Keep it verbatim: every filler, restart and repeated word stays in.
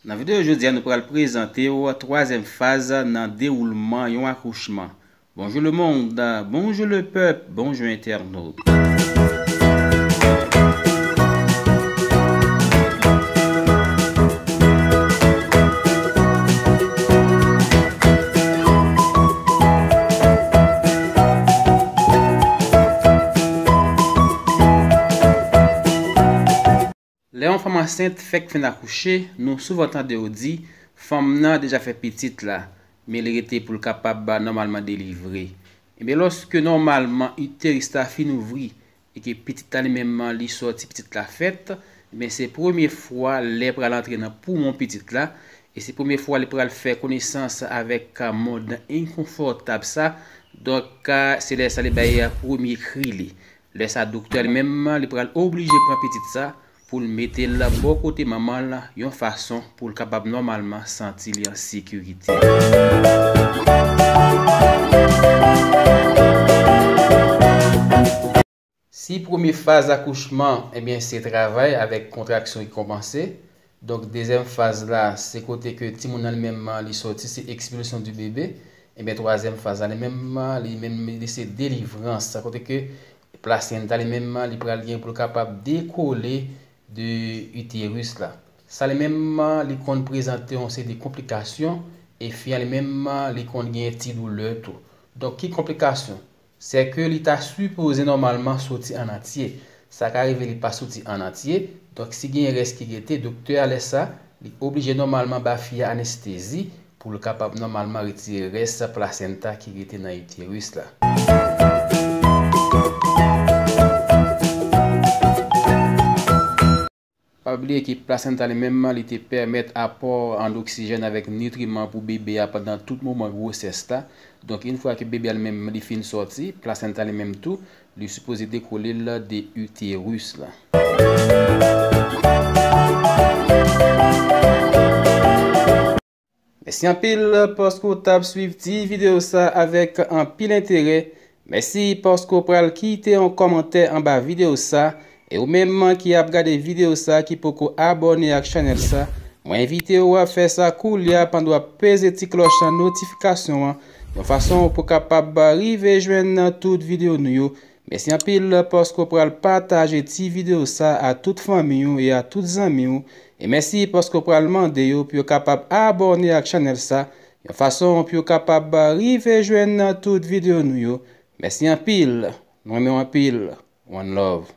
Nan videyo jodi a, nou pral prezante w twazyèm faz nan dewoulman yon akouchman. Bonjou lemonn, bonjou lepèp, bonjou entènot. Lè yon fanm ansent fèk fin akouche, nou souvan tande yo di, fanm nan deja fè pitit la, men li rete pou l kapab nòmalman delivre. Ebyen, lòske nòmalman iteris la fin ouvri e ke pitit la li menm li sòti, pitit la fèt, ebyen, se premye fwa lè pral antre nan poumon pitit la, e se premye fwa li pral fè konesans avèk mond enkonfòtab sa. Donk, se lè sa li bay premye kri li. Lè sa, doktè li menm, li pral oblije pran pitit sa pou l mete l bò kote manman l yon fason pou l kapab nòmalman santi li an sekirite. Si premye faz akouchman, ebyen, se travay avèk kontraksyon ki kòmanse, donk, dezyèm faz la, se kote ke timoun nan li menm li sòti, se expulsion du bébé. Ebyen, twazyèm faz la, li menm, li menm, li se delivrans, kote ke plasenta li menm, li pral gen pou l kapab dekole de iteris la. Sa li menm, li konn prezante yon seri de konplikasyon, e fi a li menm, li konn gen ti doulè tou. Donk, ki konplikasyon? Se ke li ta sipoze nòmalman soti an antye. Sa ka rive li pa soti an antye. Donk, si gen rès ki rete, doktè a lè sa, li oblije nòmalman ba fi a anestezi pou l kapab nòmalman retire rès plasenta ki rete nan iteris la. Pa bliye ke plasenta li menm, li te pèmèt apò an oksijèn avèk nitriman pou bebe a pandan tout moman gwosès la. Donk, yon fwa ke bebe a li menm, li fin sòti, plasenta li menm tou, li sipoze dekole l de iteris la. Mèsi anpil paske w t ap swiv ti videyo sa avèk anpil enterè. Mèsi paske w pral kite yon kòmantè anba videyo sa. E ou menm ki ap gade videyo sa ki poko abòne ak chanèl sa, mwen envite w ap fè sa koulye a pandan w ap peze ti klòch notifikasyon an, yon fason pou w kapab rive jwenn tout videyo nou yo. Mèsi anpil paske w pral pataje ti videyo sa a tout fanmi w e a tout zanmi w. E mèsi paske w pral mande yo pou yo kapab abòne ak chanèl sa, yon fason pou yo kapab rive jwenn tout videyo nou yo. Mèsi anpil. Nou renmen w anpil. One love.